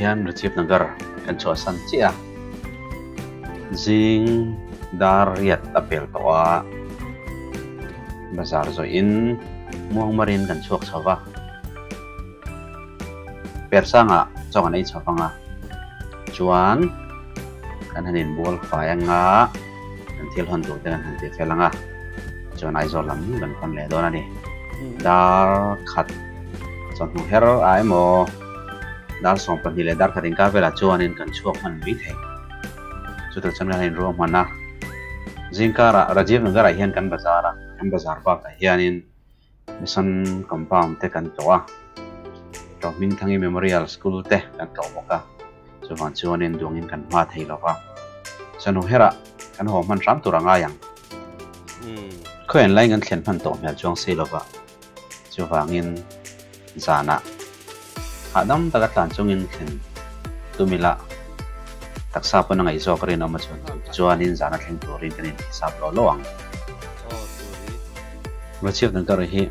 hian Rajiv Nagar kan chhuahsan chiah a, zing dar riat a pel tawh a, bazar zawhin muangmarin kan chhuak chho va, Persanga chaw kan ei chho vang a, chuan kan han inbual fai anga kan thil hawn tur te kan han tih fel anga chuan Aizawl lam kan pan leh dawn a ni. Dar khat chawhnu her ah emaw dar 12 leh dar khat inkar velah chuanin kan chhuak hman mai thei. Chutah chuan kan han inruah hman a, zingkarah Rajiv Nagar ah hian kan bazar a, kan bazar bakah hianin Mission compound te kan tlawh a, Rohmingthangi Memorial School te kan tlawh bawk a, chuvang chuanin duangin kan hma thei lo va, Chawhnu herah kan haw hman hram tur a ngai ang. Khawian laiin kan thlen hman tawh hmel chuang si lo va, chuvangin zanah hahdam taka tlan chungin thlen tum ila taksa pawn a ngaihzawk rinawm a chuan chuanin zana thleng turin kan inhisap lo lo ang. Rajiv Nagar hi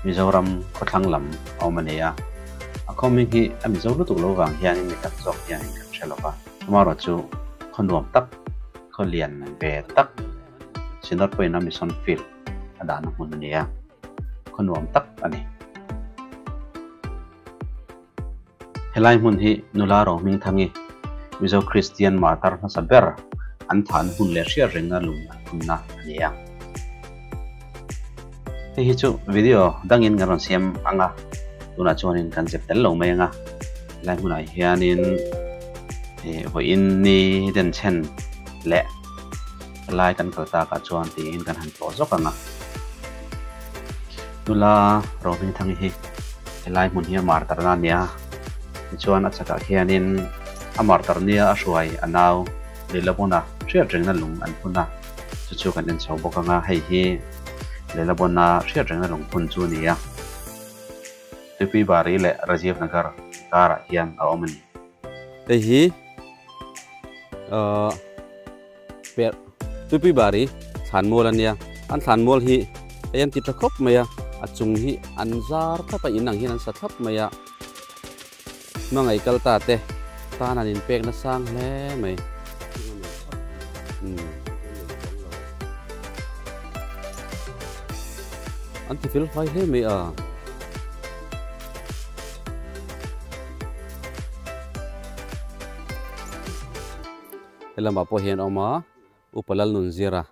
Mizoram khawthlang lam a awm a ni a, a khaw hming hi a Mizo lutuk lo vang hianin mi tam zawk hianin kan hre lo va. Amaherawhchu khaw nuam tak, khaw lian ve tak, Synod pawhin a Mission Field a dahna hmun a ni a, khaw nuam tak a ni. Helai hmun hi nula Rohmingthangi, Mizo Kristian martar hmasa ber an thahna hmun leh hriat rengna lung an phunna a ni a. Hei hi chu video dangin kan rawn siam ang a, tunah chuanin kan zep tel lo mai ang a. Helai hmunah hianin vawiin ni denchhen leh helai kan kal takah chuan tiin kan han tlawh zawk ang a. Nula Rohmingthangi hi helai hmun hi a mar tarna a ni a, tichuan a chhakah khianin a mar tar nia a hruai a nau Leilabawna hriat rengna lung an phun a, chu chu kan en chho bawk ang a, hei hi Leilabawna hriat rengna lung phun chu a ni a, Tuipui Bari leh Rajiv Nagar karah hian a awm a ni. Hei hi ahh per Tuipui Bari thlan mual a nia, an thlan mual hi hei an ti tha khawp mai a, a chung hi an zar thlap a, in ang hian an sa thlap mai a, hmangaih kal ta te tan an inpek nasang hle mai. Umm an ti fel fai hle mai a. Helamah pawh hian a awm a, Upa Lalnunzira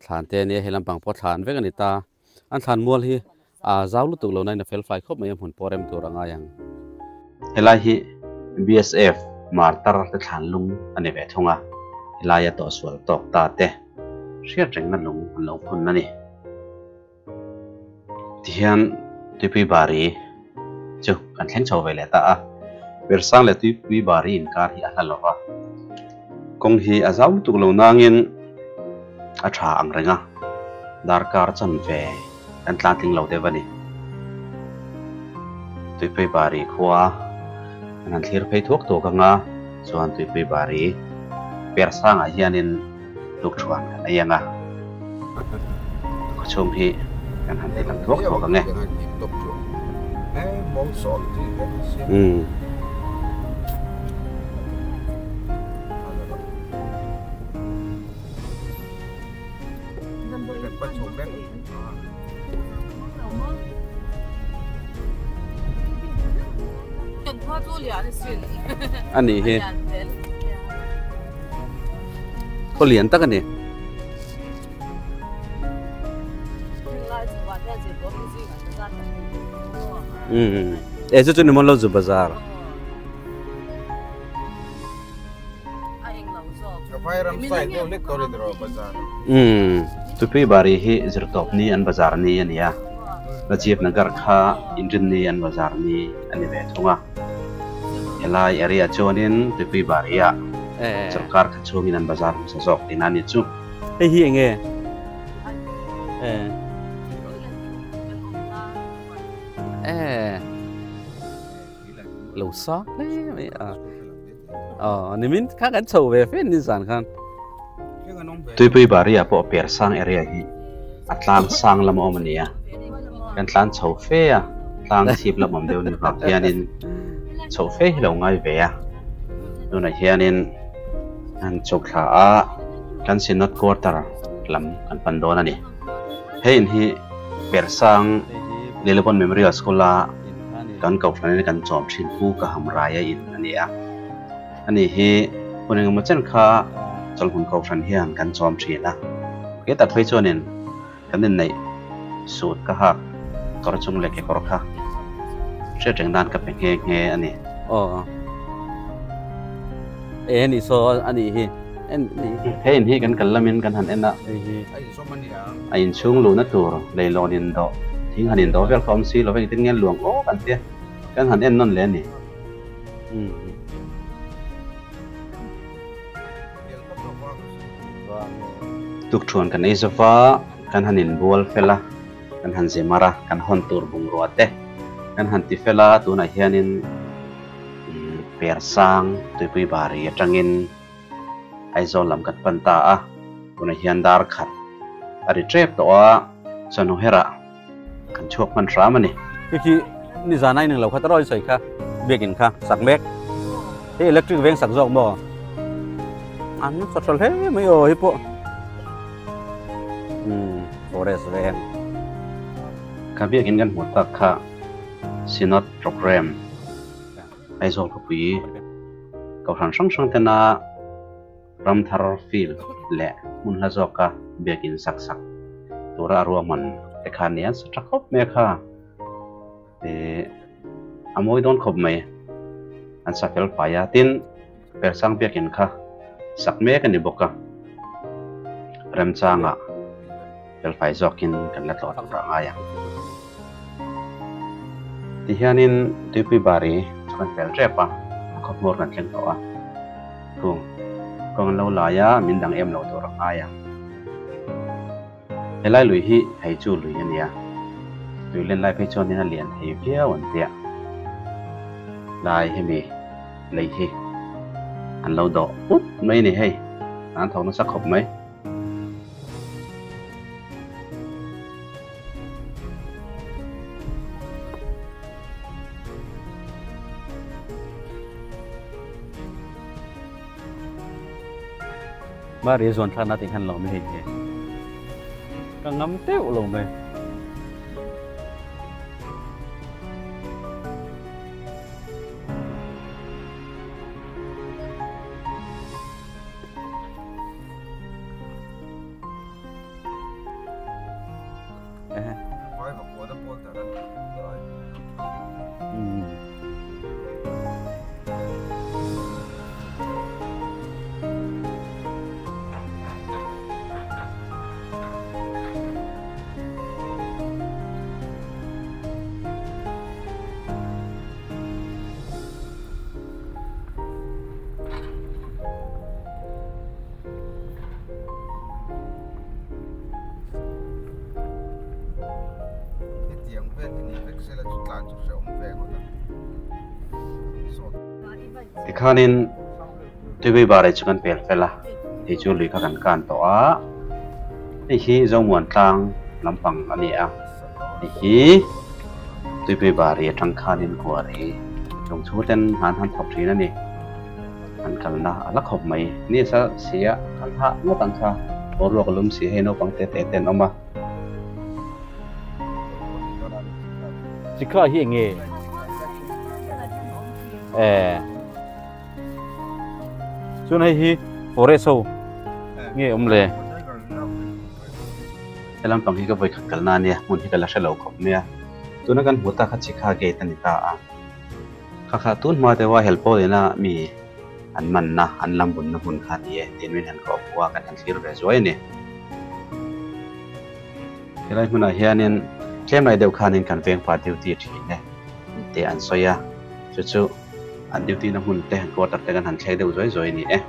thlan te a nia, he lampang pawh thlan vek a ni ta. An thlan mual hi a zau lutuk lo nain a fel fai khawp mai a, hmun pawh rem tur a ngai ang. Helai hi BSF martar te thlan lung a ni ve thung a, helaia tawhsual tawk ta te hriat rengna lung an lo phun a ni. Tihian Tuipui Bari chu kan thleng chho ve leh ta a, Persang leh Tuipui Bari inkar hi a hla lo va, kawng hi a zau lutuk lo nangin a tha ang reng a, darkar chanve kan tlan tling lo deuh a ni. Tuipui Bari khua an han thlir phei thuak thuak ang a, chuan Tuipui Bari Persangah hianin Tukthuan kan ei ang a, khawchhung hi kan han ti lang thuak thuak ang e. Umm. A nih hi. Khaw lian tak a ni. Umm e chu chu ni maw lo zu bazar. Umm Tupui Bari hi zirtawp ni an bazar ni a ni a, Rajiv Nagar kha inrin ni an bazar ni a ni ve thung a. Helai area chuanin Tupui Bari ah sorkar kha chhungin an bazar hmasa zawk tihna a ni chu. Hei hi eng nge? Lo sa hle mai a. Aw nimin kha kan chho ve fe ni zan khan. Tuipui Bari ah pawh Persang area hi a tlang sang lam a awm a ni a, kan tlan chho fe a, tlang chhip lam awm deuh ni vang hianin Chhoh fe hi lo ngai ve a, tunah hianin an chhuk thla a, kan Synod Quarter lam kan pan dawn a ni. He in hi Persang Lilabon Memorial School a kan kohhranin kan chawm thin Pu Kahamraia in a ni a. Ani hi hun engemaw chen kha chawlhmun kohhran hian kan chawm thin a. Kei tak phei chuanin Kan inneih suit ka hak kawr chung leh kekawr kha hriat reng nan ka pe nghe nghe a ni. Aw e ni saw a nih hi en ni. He in hi kan kal lamin kan han en a. Hei hi. A inzawm a nia. A inchhung luhna tur leilawn indawh thing han indawh vel kha awm si lo engtin nge luang awk an tia kan han en nawn leh a ni. Tukthuan kan ei zova, kan han inbual fel a, kan han zi mar a, kan hawn tur bungrua te kan han ti fel a, tunah hianin Persang tuipui bari atangin Aizawl lam kan pan ta a, tunah hian dar khat a ri tep tawh a, chawhnu herah kan chhuak hman hram a ni. Khi khi nizan a inang lo kha ta rawn sawi kha biakin kha sak mek hei electric veng sak zawk maw an sa tha hle mai aw hei pawh umm forest veng. Ka biakin kan hmuh tak kha Synod Programme Aizawl khawpui kohhran hrang hrang tena Ramthar field leh hmun hla zawka biakin sak sak tura a ruahman te kha nia sa tha khawp mai a kha ih a mawi dawn khawp mai an sa fel fai a tin Persang biakin kha sak mek a ni bawk a remchangah fel fai zawkin kan la tlawh tur a ngai ang tihianin tuipui bari chu kan fel tep a a khawhmawr kan thleng tawh a. Thung, kawng an lo lai a, min dang em lo tur a ngai ang. Helai lui hi thei chu lui a nia, tui len lai phei chuanin a lian thei viau an tia. Lai hemi lei hi an lo dawh put mai a ni hei, an thawk nasa khawp mai. Mari zuan thlan a ti khan lo mai hei hi ka ngam teuh lo mai. Tikhanin Tuibei Bare chu kan pel fel a, hei chu lui kha kan kan tawh a, hei hi Zomuan tlang lampang a ni a, hei hi Tuipui Bari atang khanin Kuari lungchhu ten han han thawk thin a ni. An kalna a la khawp mai. Ni sa si a, kan hah ngawt ang kha. Boruak a lum si hei naupang te te te an awm a. Chikha hi enge? Eh. Chuan hei hi forest ho nge awm le? He lampang hi ka vawikhat kalna a nia, hmun hi ka la hre lo khawp mai a. Tuna kan hmuh tak kha Chikha gate a ni ta a. Kha kha tun hma deuha helpawlina mi an manna, an lambunna hmun kha a ni e tiin min han kawh pawh a, kan han thlir ve zuai a ni. Helai hmunah hianin tlem lai deuh khanin kan vengpa duty thin e tih an sawi a, chu chu an duty na hmun te, an quarter te kan han thlek deuh zuai zuai a ni e.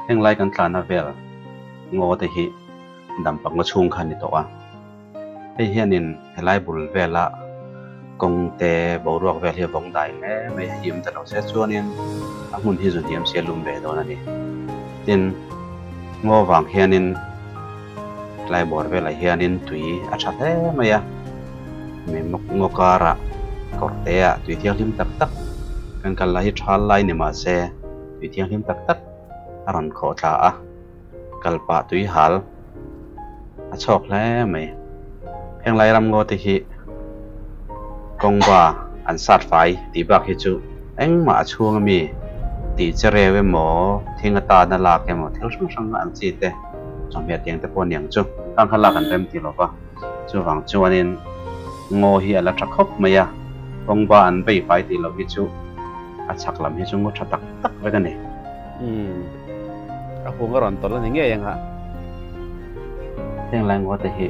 Heng lai kan tlanna vel ngaw te hi dampak ngaw chhung kha a ni tawh a. Hei hianin helai bul vela kawng te boruak vel hi a vawng dai hle mai a, him ta lo se chuanin a hmun hi zu hniam sia lum ve dawn a ni. Tin, ngaw vang hianin tlai bawr velah hianin tui a tha hle mai a, mi ngaw karah. Kawr te ah tui thianghlim tak tak kan kal lai hi thal lai ni mah se tui thianghlim tak tak a rawn khawh thla a, kal pah tui hal a chhawk hle mai. Heng lai ram ngaw te hi kawng ba an sat fai tih bak hi chu engmah a chhung ami tih che reu emaw thing atana lak emaw thil hrang hrang ang chi te chawhmeh tiang te pawh aniang chu khang kha lak an rem ti lo va. Chuvang chuanin ngaw hi a la tha khawp mai a, kawngba an vei fai tih loh hi chu a chhak lam hi chu ngaw tha tak tak vek a ni. Umm, a hung a rawn tawlh a ni ngei ang a. Heng lai ngaw te hi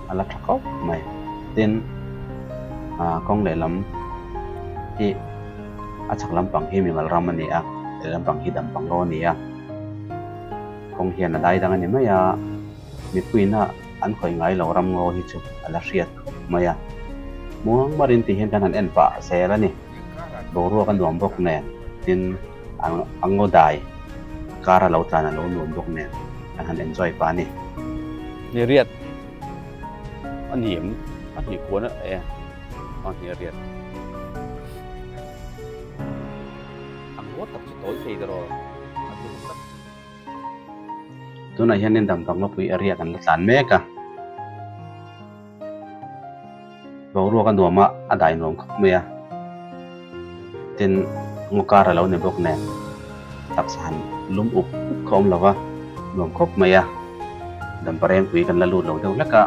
a la tha khawp mai. Tin, kawng lehlam hi a chhak lampang hi mimal ram a ni a, lehlam pang hi dampang ro a ni a. Kawng hian a dai dang a ni mai a, mipuiin a. An khawih ngai lo ram ngaw hi chu a la hriat khawp mai a, muang marin tih hian kan han en pah zel a ni. Boruak a nuam bawk nen, tin a ngaw dai kar a lo tlan a lo nuam bawk nen kan han enjoy pah a ni. Ni riat a ni em? A hnih kuan a e a hnih riat. A ngaw tak chu tawi thei tawh a tum tak. Tunah hianin Damdangmapui area kan la tlan mek a, boruak a nuam a, a dai nuam khawp mai a, tin ngaw kar a lo ni bawk nen taksa han lum up up kha awm lo va, nuam khawp mai a, Damparengpui kan la lut lo deuh hlek a,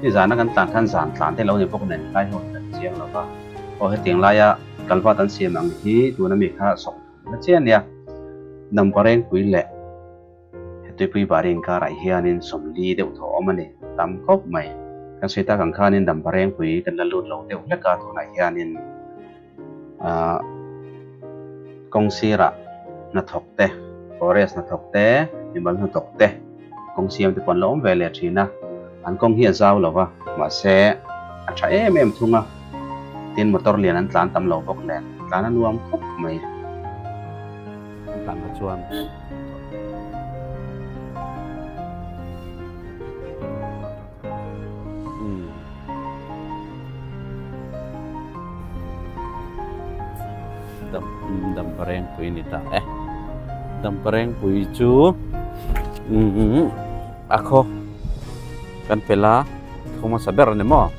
nizana kan tlan khan zan tlan te lo ni bawk nen helai ho hi kan chiang lo va, aw hetiang laia kalvat an siam ang hi tuna mi kha sawm Na chian nia, Damparengpui leh Hetuipui Bari inkarah hianin sawmli deuh thaw awm a ni, tam khawp mai. Kan sawi tak ang khanin Damparengpui kan la lut lo deuh hlek a, tunah hianin kawng sirah hnathawk te, forest hnathawk te, mimal hnathawk te kawng siam te pawh an la awm ve leh thin a, an kawng hi a zau lo va, mahse a tha em em thung a. Tin motor lian an tlan tam lo bawk nen tlan a nuam khawp mai. An tlan kha chuan. Umm. Dam Damparengpui ni ta e. Damparengpui chu umm a khaw kan pel a. Thu hmasa ber a ni maw?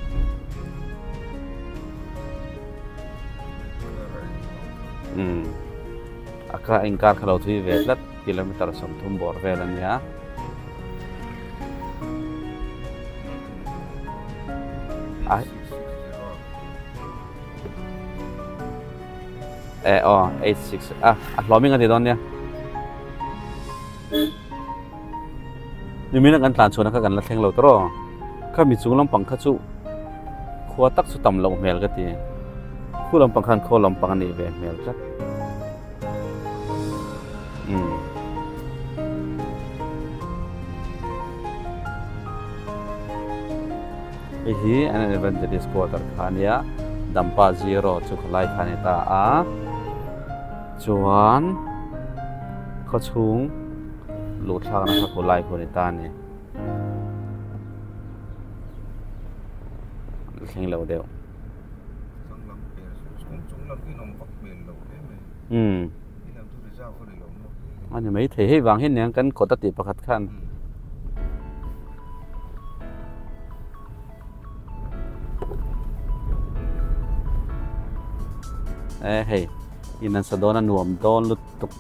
Umm a kha inkar kha lo thui ve tlat kilometer 30 bawr vel a nia. Ai e aw 86 a a hlawming a ti dawn nia. Nimin a kan tlan chhuahna kha kan la thleng lo tawh rawh. Kha mi chung lampang kha chu khua tak chu tam loh hmel ka ti. Khu lampang khan khaw lampang a nih ve hmel tlat. Umm. Hei hi an Evangelist quarter kha a nia. Dampa zero chu khalai kha a ni ta a. Chuan khawchhung luh thlakna kha khulai khu a ni ta a ni. Thleng lo deuh. Umm. A ni maithei hei vang hian niang kan kawt a tih pakhat khan. E hei in an sa dawn a nuam dawn lutuk.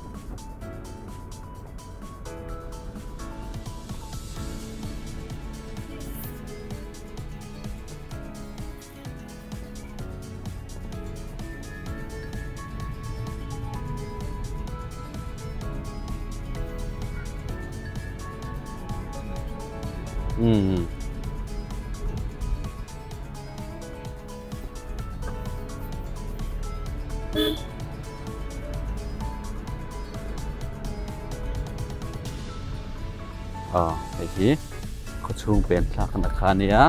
Umm. Aw hei hi khawchhung pen thlak na kha a nia.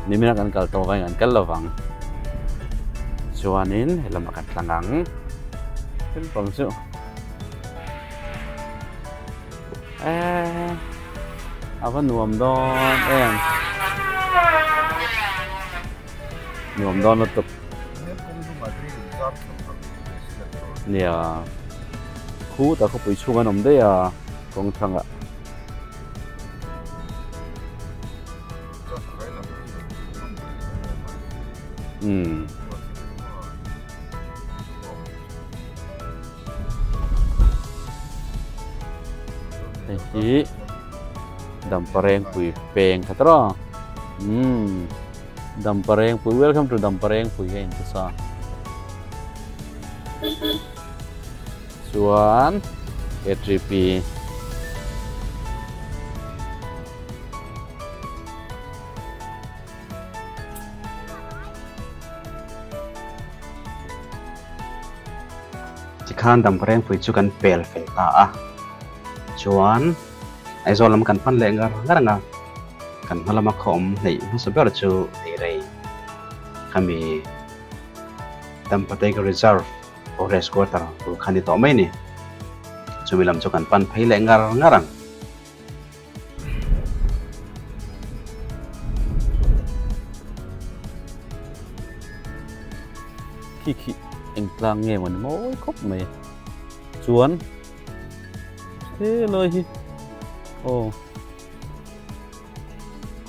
Nimina kan kal tawh vangin an kal lovang. Chuanin helamah kan tlang ang. Thil pang chu. Eee a va nuam dawn em. Nuam dawn lutuk. Nia. Khutah khawpui chhung an awm daih a kawng thlangah. Umm. Hei hi Damparengpui peng kha tawh umm Damparengpui welcome to Damparengpui a inti sa chuan K3P Tikhan Damparengpui chu kan pel fel ta a, chuan Aizawl lam kan pan leh ngar ngar ang a, kan hma lama khaw awm hleih hmasa ber chu Teirei khami Dampa Tiger Reserve Forest Quarter bul kha ni tawh mai a ni. Chumi lam chu kan pan phei leh ngar ngar ang. Khi khi eng tlang nge maw ni mawi khawp mai chuan helai hi aw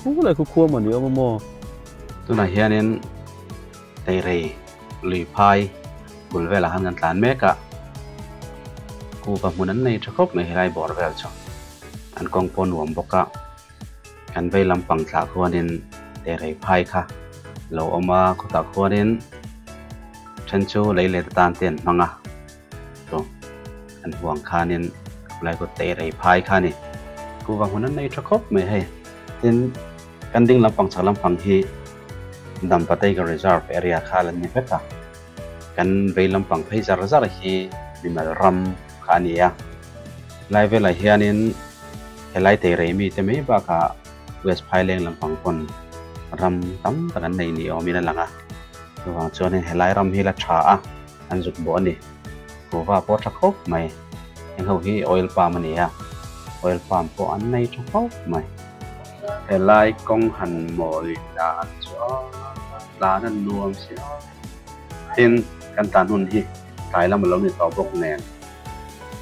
khulai khu khua maw ni awm a maw. Tunah hianin Teirei lui phai bul velah khan kan tlan mek a, kuhva hmun an nei tha khawp mai helai bawr vel chu. An kawng pawh nuam bawk a, kan vei lampang thlah khuanin Teirei phai kha lo awm a, khawtah khuanin then chu lei let atan te an hmang a, chu an huang khanin khawlai kawt Teirei phai kha a ni. Kuhva hmun an nei tha khawp mai hei, tin kan ding lampang chhak lampang hi Dampa Tiger Reserve area kha la ni vek a, kan vei lampang phei zar zar hi mimal ram kha a ni a. Lai velah hianin helai teirei mite mai bakah West Phaileng lampang pawn ram tam tak an nei ni awmin a lang a, chuvang chuanin helai ram hi la tha a, an zuk bawh a ni. Kuhva pawh tha khawp mai, heng ho hi oil palm a ni a, oil palm pawh an nei tha khawp mai. Helai kawng han mawi dan chu a tlan a nuam si a, tin kan tlan hun hi tlai lam a lo ni tawh bawk nen.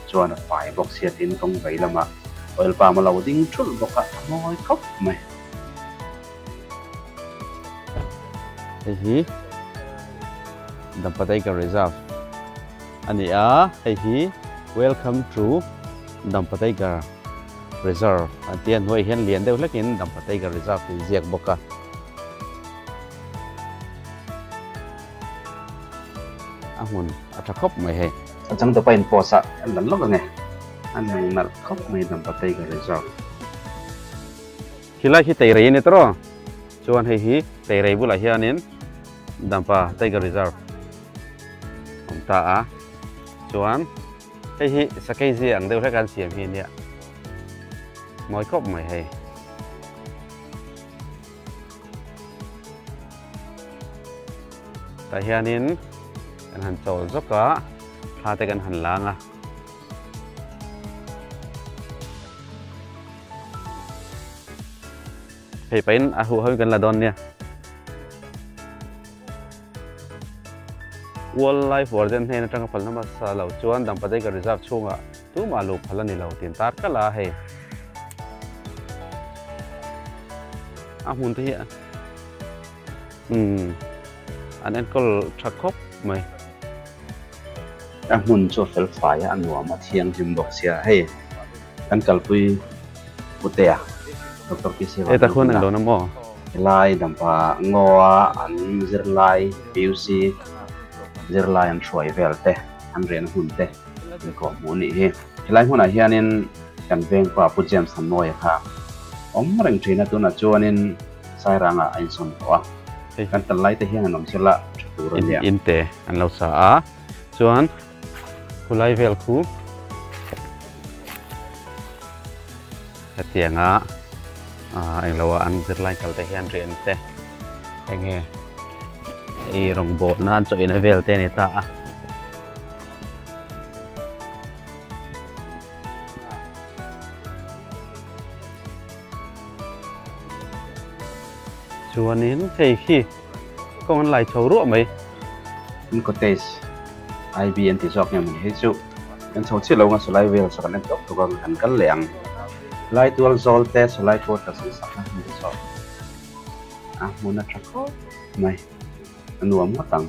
Chuan a fai bawk sia tin kawng vei lamah oil palm a lo ding thulh bawk a, a mawi khawp mai. Hei hi Dampa Tiger Reserve a ni a, hei hi Welcome to Dampa Tiger Reserve an ti a, hnuaiah hian lian deuh hlekin Dampa Tiger Reserve tih inziak bawk a. A hmun a tha khawp mai hei. A chang tawpa in post a an lan lawk ange an lang nalh khawp mai Dampa Tiger Reserve. Khilai khi Teirei a ni tawh chuan hei hi Teirei bulah hianin Dampa Tiger Reserve awm ta a chuan hei hi sakei zia ang deuh hlek an siam hi ania mawi khawp mai hei. Tah hianin kan han chawl zawk a, thla te kan han lang a. Hei pahin a huh ho in kan la dawn nia. Wildlife Warden hnen atanga phalna hmasa lo chuan Dampa Tiger Reserve chhungah tumah luh phal a ni lo tih an tar kalh a hei. A hmun te hi umm an enkawl tha khawp mai. A hmun chu a fel fai a, a nuam a thianghlim bawk sia hei kan kalpui Putea Doctor PC Vanlalhmuna helai Dampa Ngaw-a an zirlai PUC zirlai an hruai vel te an riahna hmun te an kawh hmuh a nih hi. Helai hmunah hianin kan vengpa Pu James Thanmawia kha awm reng thin a, tunah chuanin Sairangah a insawn tawh a, kan tal lai te hian an awm sela tha tur a nia. In te an lo sa a, chuan khulai vel khu hetianga englo ah an zirlai kal te hian rian te enge ei rawngbawlna an chawina vel te a ni ta a. Chuanin hei hi. Kawng an lai chho ruah mai. In cottage IB an ti zawk nge mawni hei chu kan chho chiah lo anga sawlai vel saw kan en tawk tawk ang kan kal leh ang. Lai tual zawl te sawlai quarters an sak na hmun te saw a hmun a tha khawp mai a nuam ngawt ang.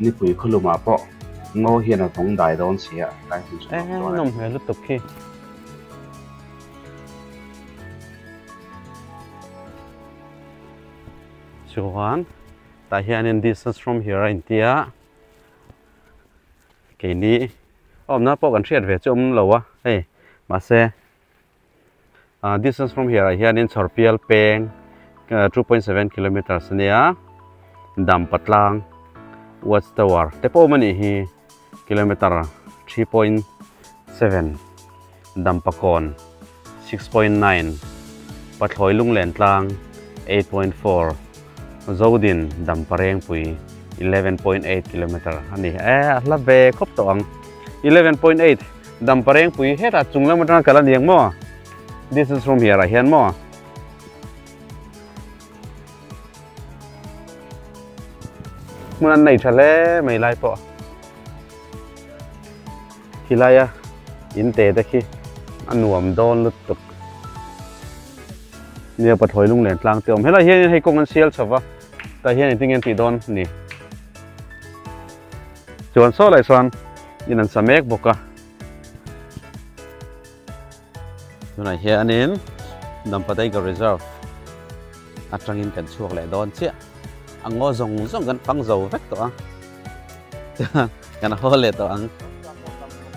Nipui khawlumah pawh ngaw hian a vawng dai dawn si a lai hmun chu nuam dawn a ni. Nawm hmel lutuk khi. Chuan tah hianin distance from here a inti a, keini awmna pawh kan hriat ve chu awm lo a hei mahse ah distance from here ah hianin chhawrpial peng 2.7 kilometers ania Dampa tlang watch tower te pawh awm a nih hi kilometer 3.7 Dampa kawn 6.9 Pathlawi Lunglen tlang 8.4 Zodin Dampa Rengpui 11.8 kilometer a ni e a hla ve khawp tawh ang 11.8 Dampa Rengpui hetah chung lam atanga kal a ni ang maw distance from here ah hian maw hmun an nei tha hle mai lai pawh. Khilaia in te te khi a nuam dawn lutuk. Nia Pathlawi lunglen tlang te awm. Helai hianin hei kawng an sial chho va, tah hian engtin nge an tih dawn ni. Chuan saw lai sawn in an sa mek bawk a. Tunah hianin Dampa Tiger Reserve atangin kan chhuak leh dawn chiah. A ngaw zawng zawng kan fang zo vek tawh a. Chuan kan haw leh tawh ang.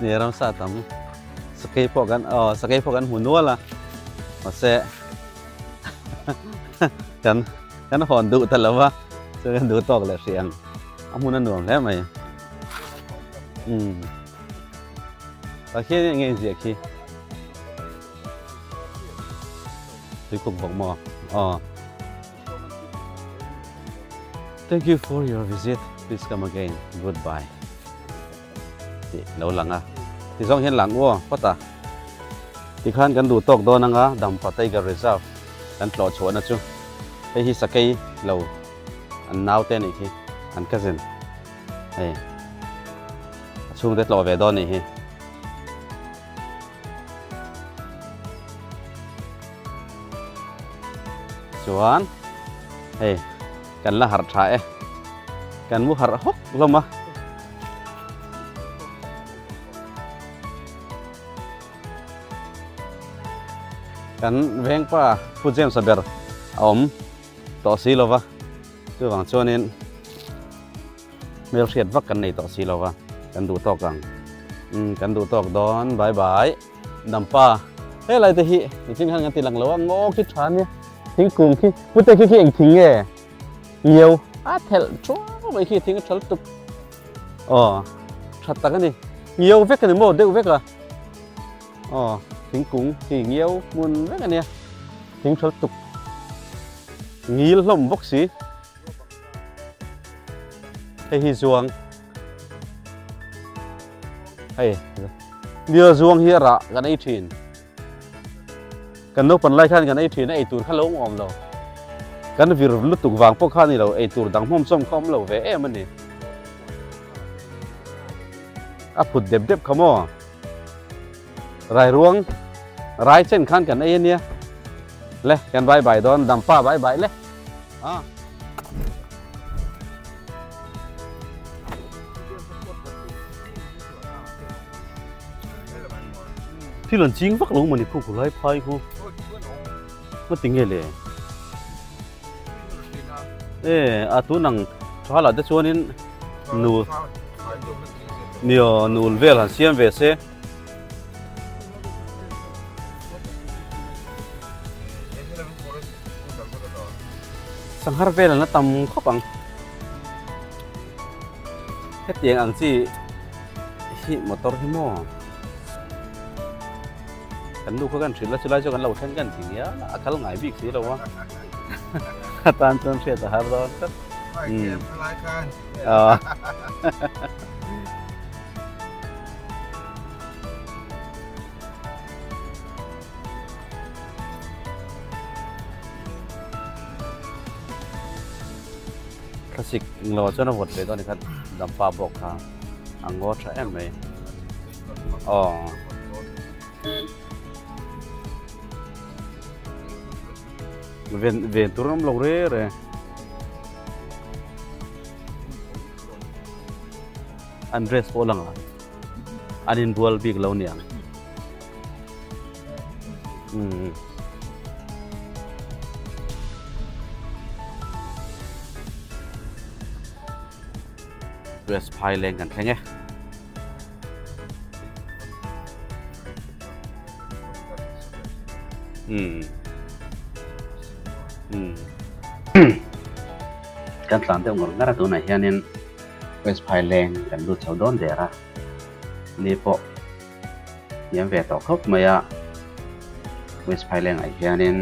Ni ramsa tam sakei pawh kan aw sakei pawh kan hmu nual a. Mahse kan kan hawn duh ta lo va chuan kan duh tawk leh hrih ang. A hmun a nuam hle mai. Umm. Tah khian eng nge inziah khi? Tuikuk bawk maw? Aw. Thank you for your visit. Please come again. Goodbye. Tih lo lang a. Ti zawng hian lang u phawt a. Tikhan kan duh tawk dawn anga Dampa Tiger Reserve kan tlawh chhuahna chu hei hi sakei lo an naute anih khi an cousin. Hei a chhungte tlawh ve dawn nih hi. Chuan hei kan la harh tha e. Kan mu harh hawk hlawm a. Kan vengpa Pu James a ber a awm tawh si lova chuvang chuanin Hmelhriat vak kan nei tawh si lo va, kan duh tawk ang. Umm, kan duh tawk dawn, bye bye. Dampa, helai te hi nichin khan kan ti lang lo a, ngaw khi tha nia, thingkung khi, pute khi khi eng thing nge? Ngio, a thelh thuau mai khi thing a tha lutuk. Aw, tha tak a ni. Ngio vek a ni maw, deuh vek a. Aw, thingkung khi ngio hmun vek a nia, thing tha lutuk. Ngil hlawm bawk si. Hei hi zuang hei nia zuang hi a rah kan ei thin kan naupang lai khan kan ei thin a ei tur kha lo awm lo kan vir lutuk vang pawh kha ni lo ei tur dang hmawm chawm kha awm lo ve em a ni a phut dep dep kha maw rai ruang rai chen khan kan ei a nia le kan bye bye dawn dampa bye bye le. A. Thil an ching vak lo mawni khu khu lai phai khu. Ma ti nge le. E a tu nang tha la te chuanin nu nio nul vel han siam ve se. Sanghar vel an la tam khawp ang. Hetiang ang chi hi motor hi maw kan nu kha kan hrilh a chulai chu kan lo thleng kan ti nia a kal ngai bik si lo a a tan chuan hriat a har dawn tlat. Thlasik englo ah chuan a vawt ve dawn a ni kha dampa bawk kha a ngaw tha em mai aw. Ven ven tur an awm lo re re. An dress pawh lang a an inbual bik lo niang. Umm. West Phaileng kan thleng e. Umm. Umm. Kan tlan deuh ngawr ngar a tunah hianin West Phaileng kan lut chho dawn der a. Ni pawh hniam ve tawh khawp mai a, West Phaileng ah hianin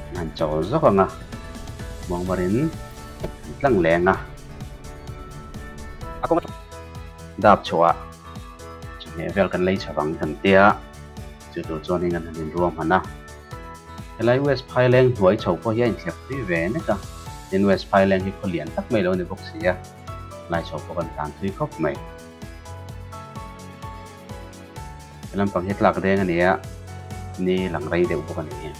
an han chawl zawk ang a, muangmarin an tlang leng a, a kawng dap chhuah chawhmeh vel kan lei chho ang kan tia, chu tur chuanin an han inruang hman a, helai West Phaileng hnuai chho pawh hi a inthlep thui ve nek a, tin West Phaileng hi khaw lian tak mai lo a ni bawk si a, lai chho pawh kan tlan thui khawp mai. He lampang hi tlak deng a ni a, ni lang rei deuh bawk a ni.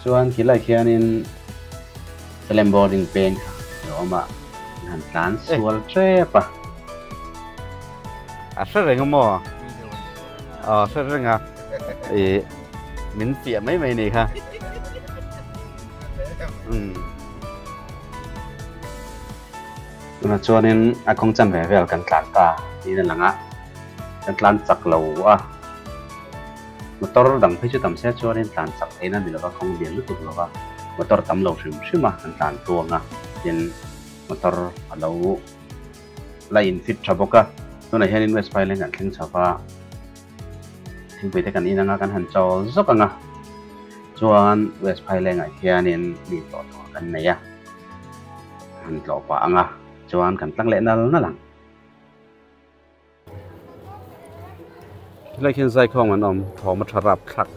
Chuan khi lai khianin Salem boarding peng kha a lo awm a, an han tlan sual tep a. A hre reng a maw? Aw hre reng a, ih min fiah mai mai ni kha. Umm. Tunah chuanin a kawng chanve vel kan tlan ta niin a lang a, kan tlan chak lo a, motor dang phei chu tam se chuanin tlan chak theihna ni lova kawng lian lutuk lova motor tam lo hrim hrim a kan tlan tuang a, tin motor a lo la in fit tha bawk a, tunah hianin West Phaileng kan thleng chho va, thingpui te kan in anga kan han chawl zawk ang a, chuan West Phailengah hianin mi tawh tur kan nei a. Han tlawh pah ang a, chuan kan tlang leh nal nal ang. Helai khian zaikhawm an awm, thawm a tha rap thlak.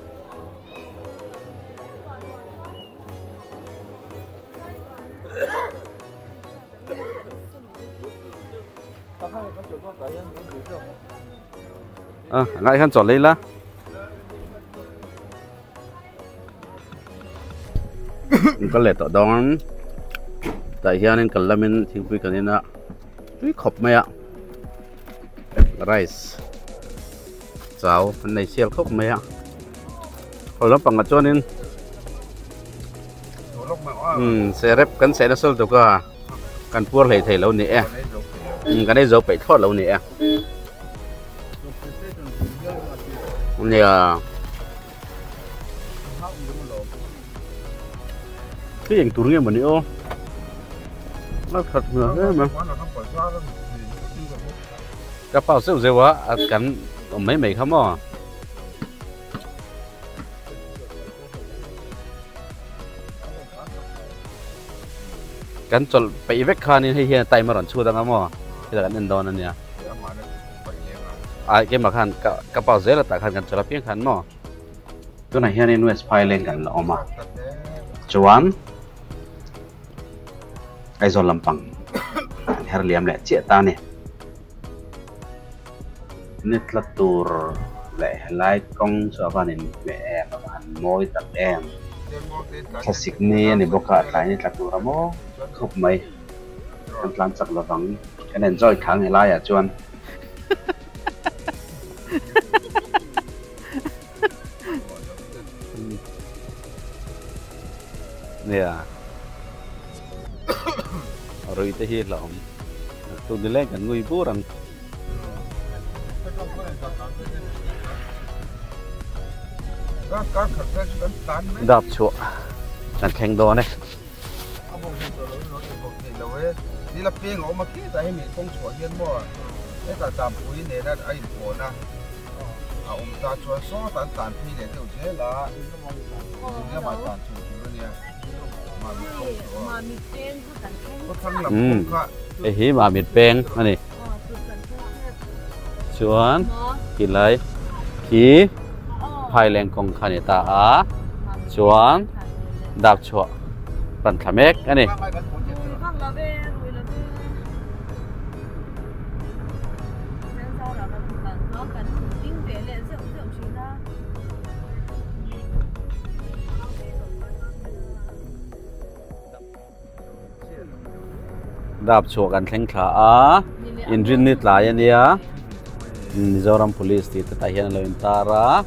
A, ngai khan chaw lei la. Ka let tawh dawn tah hianin kal lamin thingpui kan in a tui khawp mai a rice chau an nei sial khawp mai a haw lampangah chuanin umm serep kan seh nasa lutuk a kan puar hlei thei lo ni e kan ei zo peih thlawt lo ni e nia. Hei eng tur nge mawni aw a khat hmel hle mai ka pau zeuh zeuh a a kan awm mai mai kha maw kan chawlh peih vek khanin hei hian time a rawn chhut anga maw heta kan en dawn ania a keimah khan ka ka pau zel a tah khan kan chawlh apiang khan maw. Tunah hianin West Phaileng kan la awm a, chuan Aizawl lampang an her liam leh chiah ta a ni. Ni tla tur leh helai kawng chu a van inhmeh em, a va han mawi tak em. Thlasik ni a ni bawk a, tlai ni tla tur a maw khawp mai. Kan tlan chak lovang, kan enjoy thang helaiah chuan. Nia rui te hi hlauhawm tun ni leng kan ngui bur ang. Dap chhuah kan thleng dawn e. A awm ta chuan sawtah an tlan phei leh deuh zel a, zinga mah tlan chho tur a nia. Mamit kawng chu aw. Khawthlang lam kawng kha. Hei hi Mamit peng a ni. Chuan tilai khi Phaileng kawng kha a ni ta a, chuan Dapchhuah pan thla mek a ni. Dap chhuah kan thleng thla a, inrinni tlai a nia, Mizoram Police tih te tah hian a lo intar a.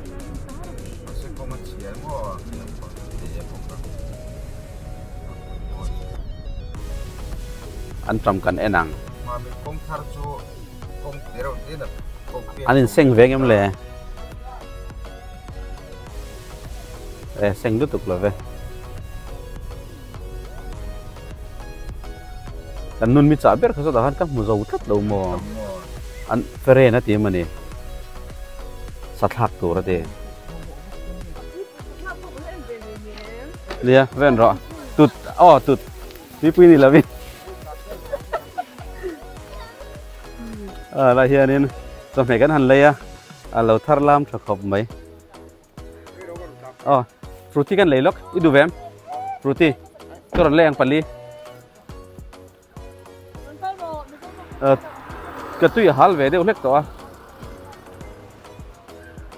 An ṭam kan en ang. An inseng ve ngem le? E seng lutuk lo ve. Kan nun mi chah ber kha sawtah khan ka hmu zo tlat lo maw? An feren a ti em a ni. Sathlak tur a ti. Nia, ven rawh. Tut, aw tut. Tuipui ni lovin. A lai hianin chawhmeh kan han lei a, a lo thar lam tha khawp mai. Aw, fruity kan lei lawk, i duh ve em? Fruity, ka rawn lei ang pali. Ka tui a hal ve deuh hlek tawh a.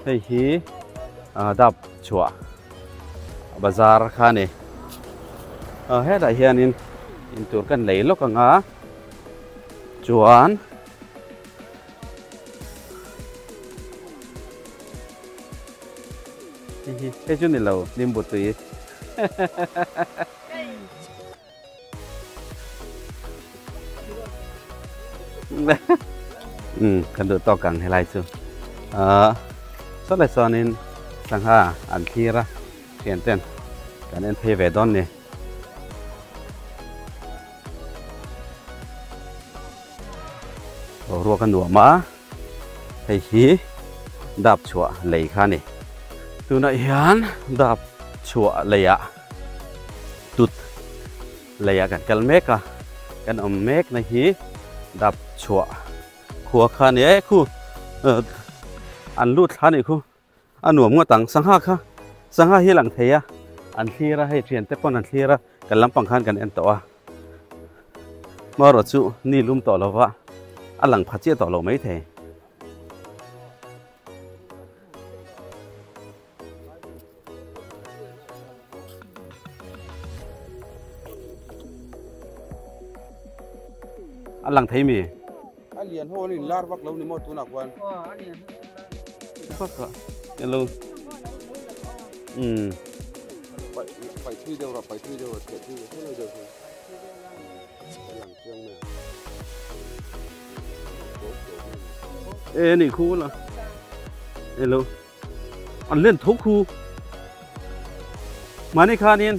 Hei hi dap chhuah bazar kha a ni. Hetah hianin intur kan lei lawk ang a chuan hei hi hei chu ni lo nimbu tui. Um kan duh tawk ang helai chu ah saw lai chuanin sangha an thlir a thian ten kan en phei ve dawn ni. Boruak a nuam a hei hi dap chhuah lei kha a ni tunah hian dap chhuah leiah. Tut leiah kan kal mek a, kan awm mek na hi dap chhuah khua kha a ni e khu an lut thla a nih khu a nuam ngawt ang sangha kha sangha hi a lang thei a an thlir a hei thian te pawn an thlir a kan lampang khan kan en tawh a hmarawh chu ni lum tawh lova a lang pha chiah tawh lo mai thei. A lang thei mi? A lian ho an in lar vak lo ni maw tunah khuan? Vak a hello. Um. Pai thui deuh ra pai thui deuh ra theh thui deuh deuh. A lang chiang mai. E ni khu la. Hello. An len tho khu. Mahni khanin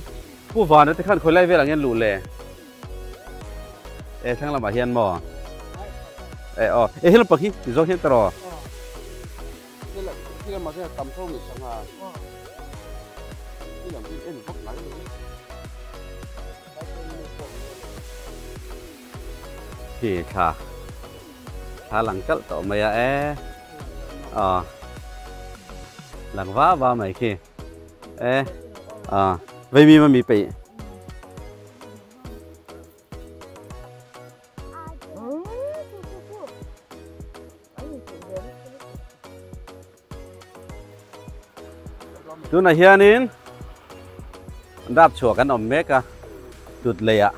Pu Vana te khan khawi lai vel ang hian luh le? E thlang lamah hian maw? E aw, e he lampang hi ti zawk hian ta raw. Khi lamah khian tam tho mai sangha. Khi lam hi en vak ngai lo. Khi thla thla lang kalh tawh mai a e aw lang va va mai khi e aw vei mi mi peih Tunah hianin dap chhuah kan awm mek a, tut leiah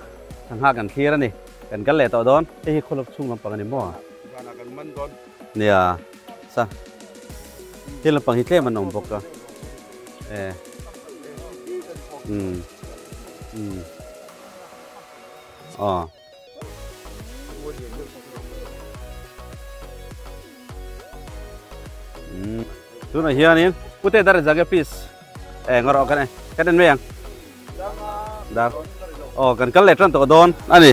sangha kan thlir a ni. Kan kal leh tawh dawn. Hei hi khawlawk chhung lampang a ni maw? Zanah kan man dawn. Nia, sa. Hei lampang hi tlem an awm bawk a. E. Um. Um. Aw. Tunah hianin pute dar zage piece e ngawrh kan e kan en mai ang dar aw kan kal leh tan tawh dawn a ni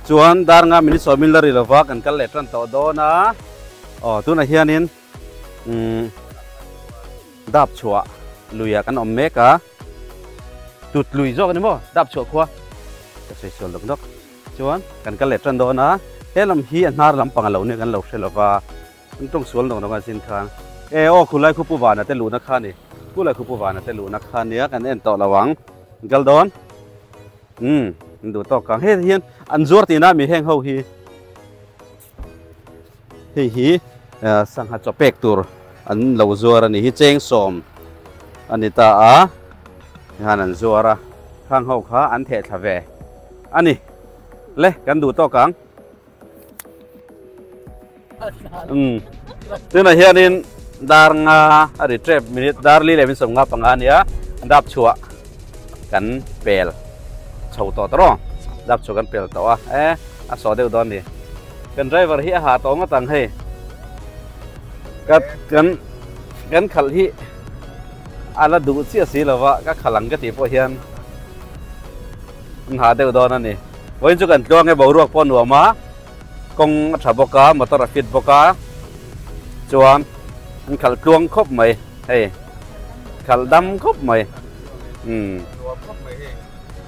chuan dar nga minute sawmin la ri lova kan kal leh tan tawh dawn a aw tunah hianin umm dap chhuah luiah kan awm mek a tut lui zawk a ni maw dap chhuah khua ka sawi sual lawk lawk. Chuan kan kal leh tan dawn a, he lam hi a hnar lampang a lo nia kan lo hre lova, kan tawng sual nawk nawk a zin khan e aw khulai khupu vana te luhna kha a ni, khulai khupu vana te luhna kha a nia kan en tawh lo ang, kan kal dawn umm an duh tawk ang, hei hian an zuar tihna a mi heng ho hi, hei hi sangha chaw pek tur an lo zuar a ni hi cheng sawm a ni ta a, hian an zuar a, khang ho kha an theh thla ve. A ni. Le kan duh tawk ang. Um tunah hianin dar nga a ri tep minute dar li leh min sawm nga panga ania dap chhuah kan pel chho tawh ta rawh dap chhuah kan pel tawh a e a saw deuh dawn ni kan driver hi a ha tawh ngawt ang hei ka kan kan khalh hi a la duh chiah si lova ka khalh ang ka tih pawh hian an ha deuh dawn a ni vawiin chu kan tluang e boruak pawh nuam a kawng a tha bawk a motor a fit bawk a chuan an khalh tluang khawp mai hei khalh dam khawp mai umm nuam khawp mai hei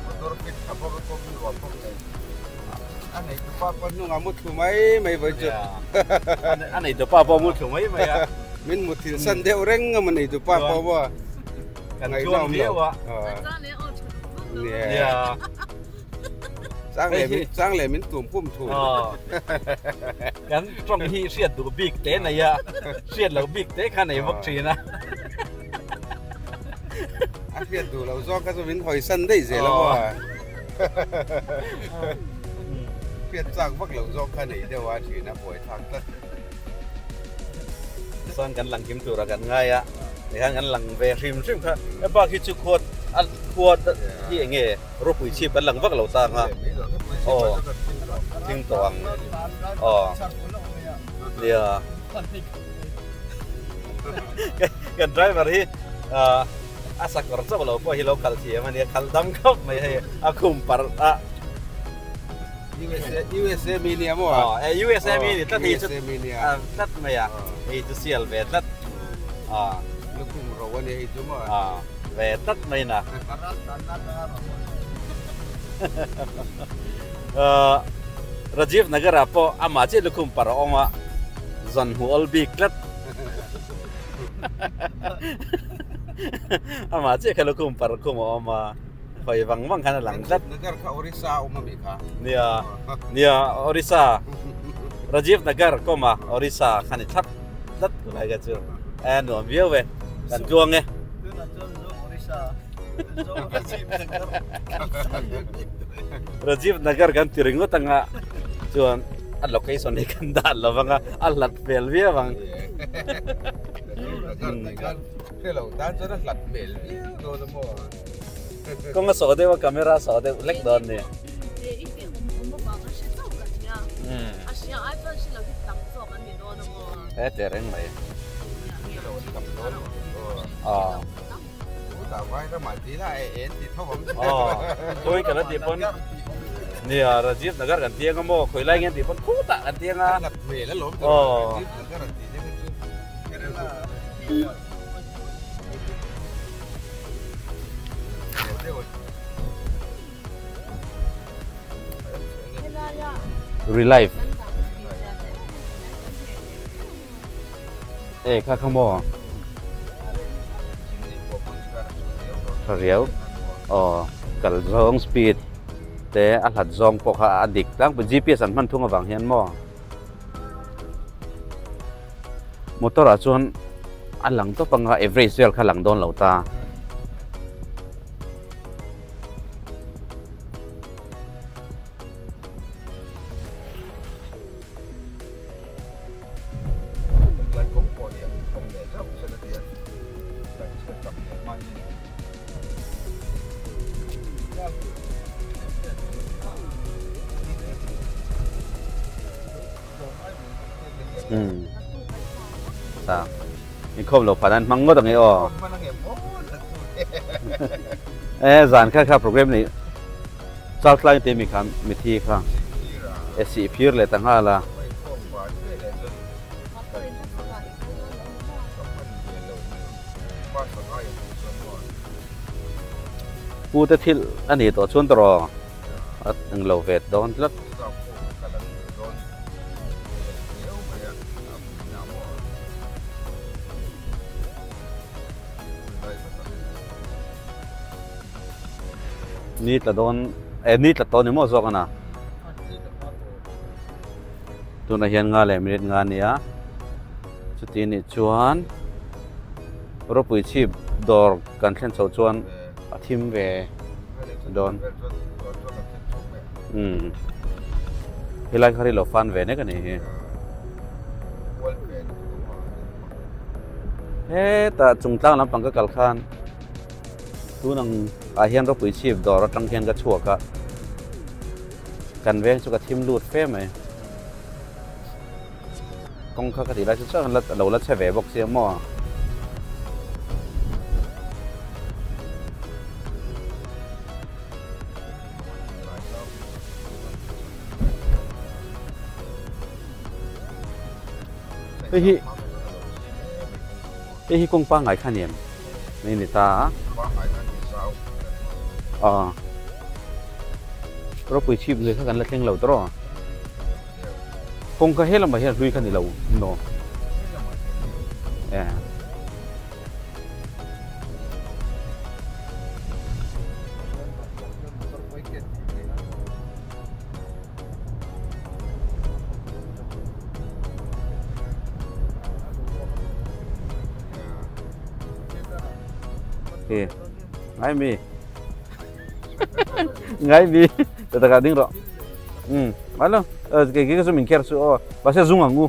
motor fit tha bawk a kawng nuam khawp mai a nei tupa pawh hnungah mu thlu mai mai vawi chu a nei tupa pawh mu thlu mai mai a min muthilh san deuh reng a maw nei tupa pawh maw Kan chuang viau a. Nia. Chang leh min chang leh min tum pum thu. Kan tawng hi hriat duh bik te nei a, hriat loh bik te kha nei bawk thin a. A hriat duh loh zawk kha chu min hawi san daih zel a maw. Hriat chak vak loh zawk kha nei deuh a thin a buai thlak tlat. Chuan kan lang kim tura kan ngai a, tikhan kan lang ve hrim hrim kha he bak hi chu khuat a khuat hi eng nge ropui chhip kan lang vak lo ta ang a aw thing tawh ang aw nia kan driver hi ah a sakawr chauh lo pawh hi lo kal thiam a nia kal dam khawp mai hei a khum parh a. USA USA mi nia maw a? Eh USA mi ni tlat hei chu USA mi nia. Tlat mai a. Hei chu sial ve tlat. A. Lukhum ro a nia hei chu maw a? A ve tlat mai na. Rajiv Nagar ah pawh amah chiah lukhum par a awm a, zan hmu awl bik tlat. Amah chiah kha lukhum par khum a awm a. Hawi vang vang khan a lang tlat. Nagar kha Orissa a awm ami kha? Nia, nia Orissa. Rajiv Nagar kawm a Orissa khan i thlap tlat ku lai kha chu. E nuam viau e, kan tluang e. Tunah chuan Zo Orissa, Zo Rajiv Nagar. Rajiv Nagar kan ti ringawt anga chuan a location hi kan dah lo vang a, a hlat hmel viau ang. Rajiv Nagar tih khan hre lo tan chuan a hlat hmel viau dawn a maw? Kawng a sawh deuh a camera a sawh deuh hlek dawn ni. He teh reng mai. Khawi kan la tih pawn nia Rajiv Nagar kan tiang a maw khawi lai nge an tih pawn khutah kan tiang a. Relife e kha kha maw tha riau aw kal zawng speed te a hlat zawng pawh kha a dik tlangpui GPS an hman thung avang hian maw. Motor ah chuan a lang tawp anga average vel kha lang dawn lo ta. Umm sa inkhawm lo phan an hmang ngawt ang e aw e zan kha kha program nei chal tlai te mi kha mithi kha e sih phir leh ta nghal a. Pu te thil a ni tawh chuan tawh a englo ve dawn tlat. Ni tla dawn eh ni tla tawh ni maw zawk ana. Tunah hian nga leh minute nga a ni a. Chuti nih chuan ropui chhip dawr kan thlen chhoh chuan a thim ve dawn. Umm. Helai kha ri lo fan ve nek ani hi. Heta chungtlang lampang ka kal khan tun ang ah hian ropui chhip dawr atang hian ka chhuak a, kan veng chu ka thim lut fe mai. Kawng kha ka tih lai chu chuan a lo la che ve bawk sia maw. Hei hi hei hi kawng pangngai kha ni em? Ni ni ta a. Aw. Ropui chhip lui kha kan la thleng lo tawh. Kawng kha he lamah hian hlui kha ni lo no. Eh. He. Ngai mi. Ngai mi. Ta ta ding ro. Um. Alo. Ke ke chu min ker chu aw. Mahse zung ang u.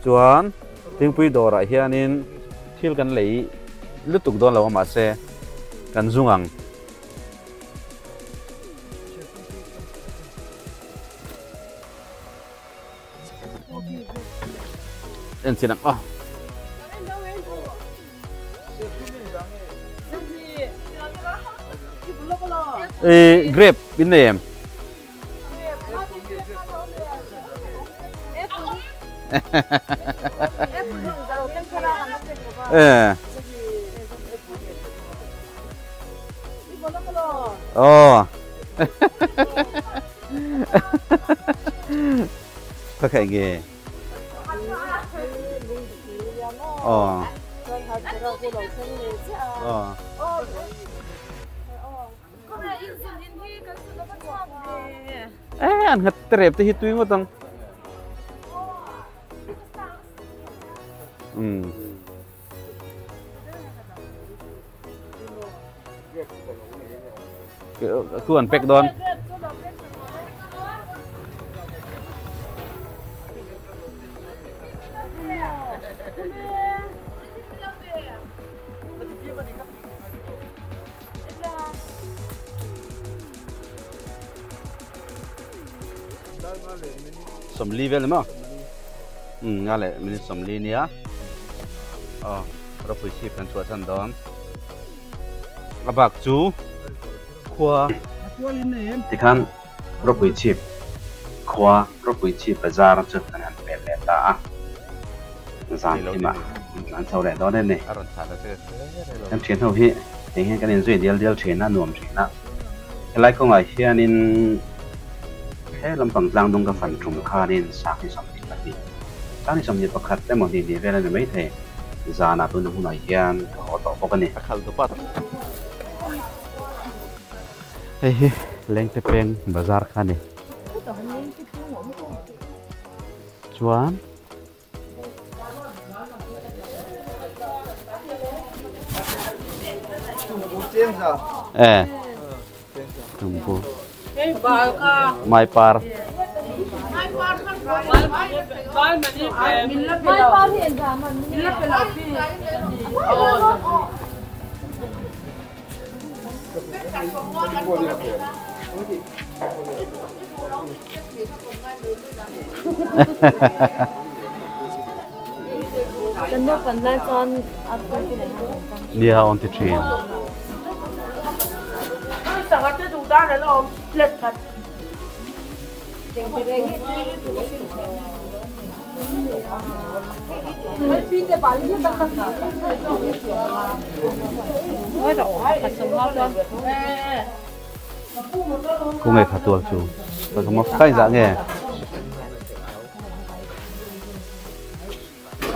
Chuan thingpui dawrah hianin thil kan lei lutuk dawn lo a mahse kan zung ang. En chin ang aw. E grape in nei em? Eh. Oh. Ka khaih nge? Oh. Oh. Eh, an nghat terep te hi tui ngawt ang. Um. Ku an pek dawn. Sawmli vel ni maw? Umm nga leh minute sawmli nia. Aw ropui chhip kan chhuah chhan dawn. A bak chu khua Tikhan ropui chhip khua ropui chhip bazar chu kan han pel leh ta a. Zan thimah an chho leh dawn em ni? Kan thian ho hi eng hian kan inzui dial dial thin a, nuam thin a. Helai kawngah hianin he lampang tlang dung ka fan tum khanin Sangni 22, Sangni 21 emaw ni ni vel a ni maithei. Zanah tuna hunah hian ka haw tawh bawk a ni. A khalh dup a. Hei hi Lengte Peng bazar kha a ni. Chuan. Eh. Tumbu. Mai par. Nia awn ti thin. Ku nge kha tual chu ka ka maf kai za nge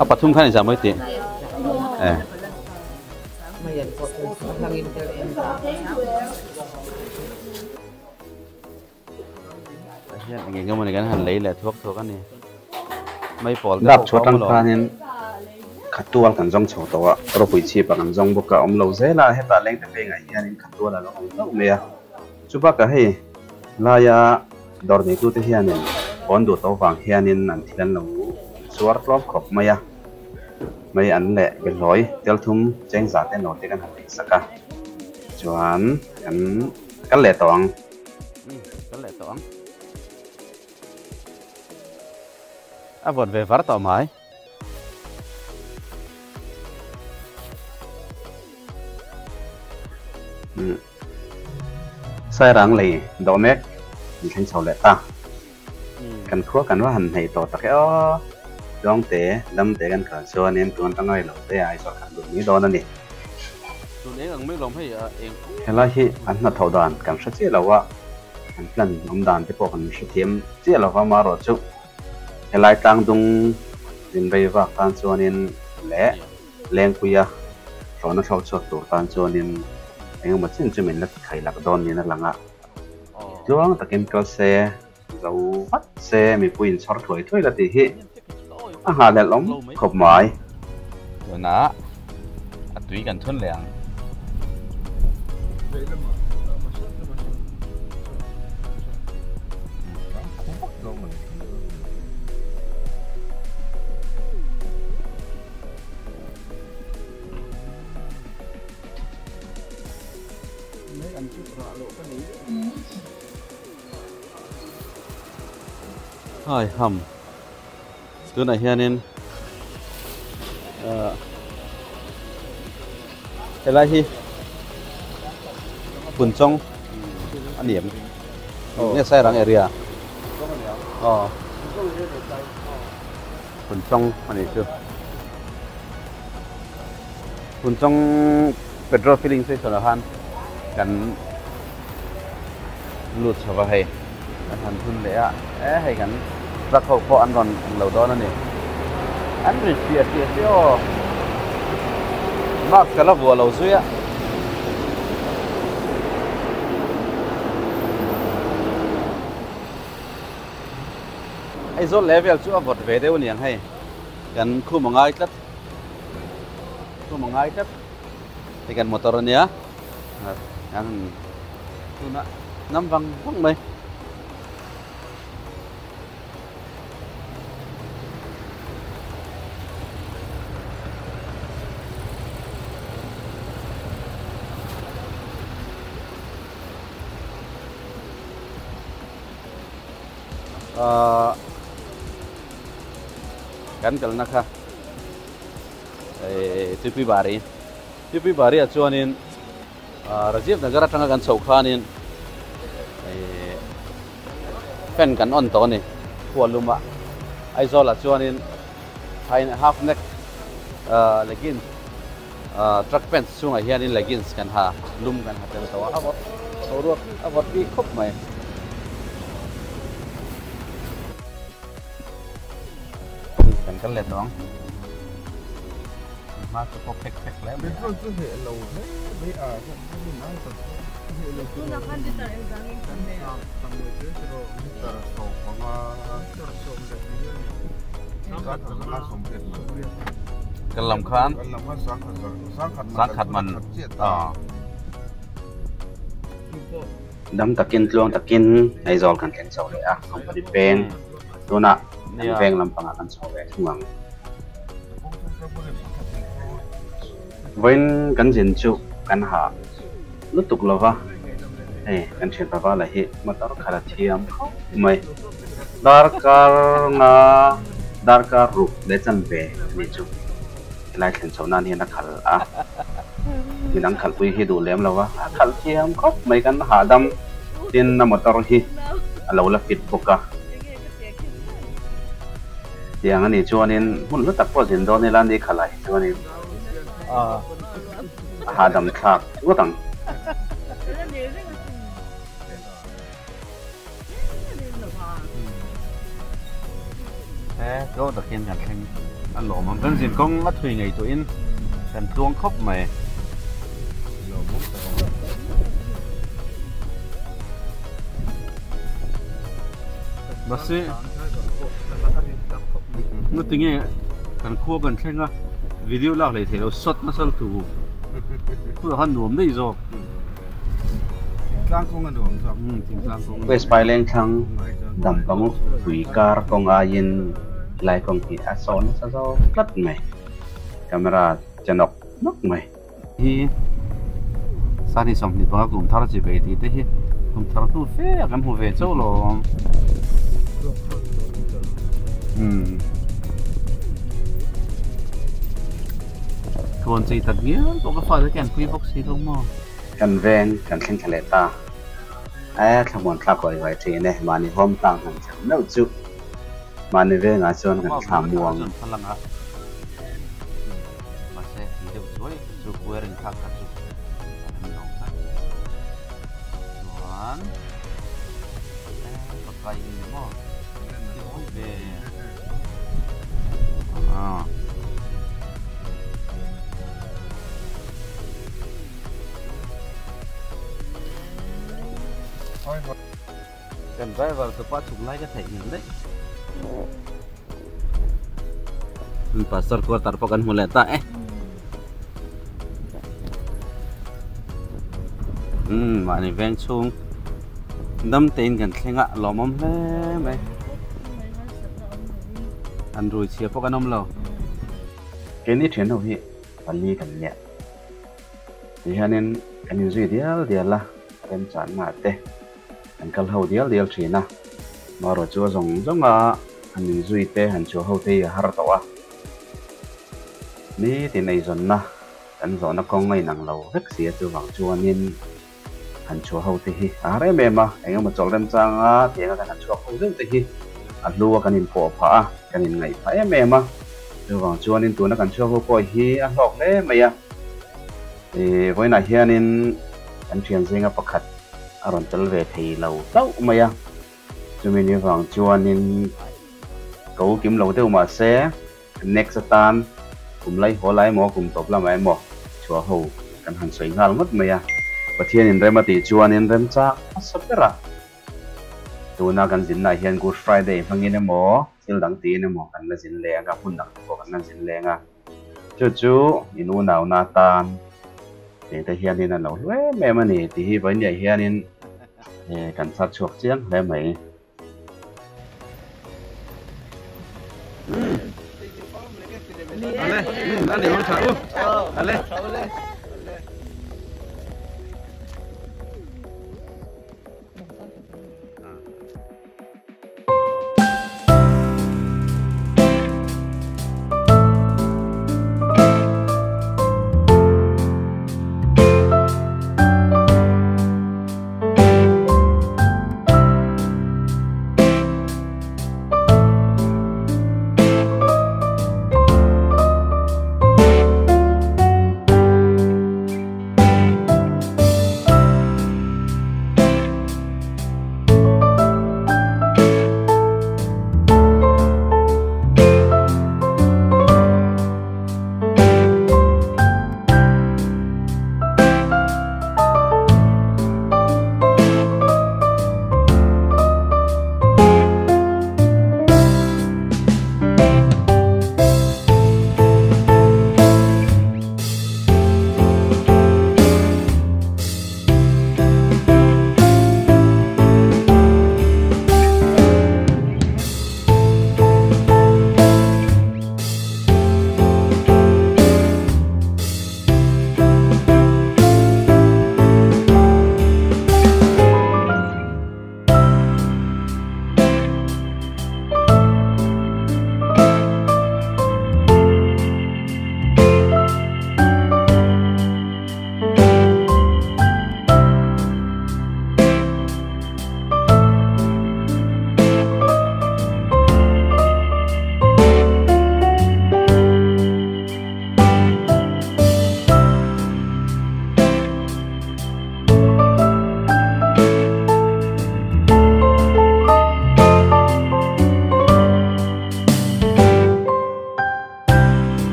a pathum khan za mai ti eh hian eng eng emawni kan han lei leh thuak thuak a ni mai pawl te Dap pawh chhuat ka awm ang alawm. khanin Khatual kan zawng chho tawh a, ropui chhip ah kan zawng bawk a, awm lo zel a, hetah lengte pengah hianin Khatual a lo awm hlauh mai a, chubakah hei laia Dawr neitute hianin pawn duh tawh vang hianin an thil an lo zuar tlawm khawp mai a, mai an leh behlawi tel thum cheng zah te note kan han lei sak a, chuan kan kal leh tawh ang. Umm kal leh tawh ang. A vawt ve var tawh mai. Sairang lei dawh mek an thleng chho leh ta. Kan khua kan va han hneih tawh tak e aw. Tluangte, damte kan kal chuanin tun atanga i lo te a Aizawl khan duh mai dawn a ni. Tun eng ang mai lawm hei a eng pum. Helai hi an hnathawh dan kan hre chiah lo a, an plan awm dan te pawh kan hrethiam chiah lo va, amaherawhchu Helai tlangdung rinrei vak tan chuanin leh Lengpuia hlawhna thlawk chhuak tur tan chuanin engemaw chin chu min la tikhaih lak dawn niin a lang a. Tluang takin kal se, zo vat se, mipui inchhawr thuai thuai la tih hi a nghahhlelh awm khawp mai. Tunah a tui kan thun leh ang. Hai ham. Tunah hianin ah helai hi Punchawng a ni em? Nge Sairang area? Aw Punchawng a nih chu. Punchawng petrol filling station ah khan kan lut chho va hei kan han thun leh a e hei kan truck ho pawh an rawn lo dawn a ni an ri hriah hriah hriah aw mask ka la vuah lo zui a Aizawl level chu a vawt ve deuh a niang hei kan khum a ngai tlat khum a ngai tlat hei kan motor a nia. An tunah nam vang vang mai. Ahh kan kalna kha eh Tuipibari. Tuipui Bari-ah chuanin Rajiv Nagar atanga kan chhoh khanin fan kan on tawh a ni khua luma Aizawl-ah chuanin half neck leggings truck pants chungah hianin leggings kan ha lum kan ha tel tawh a a vawt boruak a vawt bik khawp mai. Kan kal leh tawh ang. Hma chu pawh phek phek hle mai a. Petrol chu heh lo hle mai a heh lo chu tam leh zel chu rawh liter 15 liter 12 Kan lam khan kan lam khan sangkhat sangkhat man a Dam takin tluang takin Aizawl kan thleng chho leh a company peng tunah kan veng lampangah kan chho ve thung ang. Vawiin kan zin chu kan ha lutuk lo va, hei kan thian pava lah hi motor khat a thiam khawp mai. Darkar nga darkar ruk leh chanve a nih chu helai thlen chhoh nan hian a khal a, midang khalhpui hi duh lem lo va, a khalh thiam khawp mai kan hahdam tin a motor hi a lo la fit bawk a. Tiang a nih chuanin hmun hlu tak pawh zin dawn ila ni khalh ah hi chuanin a hahdam thlak ngawt ang. He tlo takin kan thleng a lawm ang. Kan zin kawng a thui ngei tuahin kan tluang khawp mai. Mahse ngatinge kan khua kan thleng a video lak leh theih loh shot nasa lutuk khuah khan nuam daih zawk. West Phaileng thlang Dampang pui kar kawng aiin helai kawng hi a sawn nasa zawk tlat mai. Camera che nawk nawk mai. Hi sani 25 kum thar chi bei tih te hi kum thar hnu fe a kan hmu ve chauh lo awm. Umm. Kawn chei tak ngial pawh ka fate khian pui bawk si lo maw. Kan veng kan thleng thla leh ta. E thlamuan thlak huai huai thin e, mahni home town han thlen meuh chu mahni vengah chuan kan thla muang. Kan driver te pawh a chhuk lai ka theih hmel daih. Pastor quarter pawh kan hmu leh ta e. Umm mahni veng chhung dam tein kan thleng a lawmawm hle mai. An rui chhia pawh kan awm lo. Keini thian ho hi pali kan nia. Tihianin kan inzui dial dial a, remchanna te kan kal ho dial dial thin a. Marawh chu a zawng zawng a, han inzui te han chhuah ho te hi a har tawh a. Nitin eizawnna kan zawhna kawng a inang lo vek si a, chuvang chuanin han chhuah ho te hi a har em em a, eng emaw chawlh remchanga tianga kan han chhuak ho zeuh te hi a hlu a kan inpawh phah a, kan inngaih phah em em a, chuvang chuanin tuna kan chhuak ho pawh hi a hlawk hle mai a, ih vawiinah hianin kan thian zinga pakhat a rawn tel ve thei lo hlauh mai a, chumi ni vang chuanin ko kim lo deuh mah se Next atan kum lai haw lai emaw kum tawp lamah emaw chhuah ho kan han sawi nghal ngawt mai a. Pathianin rem a tih chuanin rem chak hmasa ber a. Tuna kan zinnaah hian Good Friday hmangin emaw thil dang tiin emaw kan la zin leng a, hmun dang te pawh kan la zin leng a. Chu chu in unauna atan tih te hianin a lo hlu em em a ni tih hi vawinia hianin kan thar chhuak chiang hle mai. Ale, ale, ale.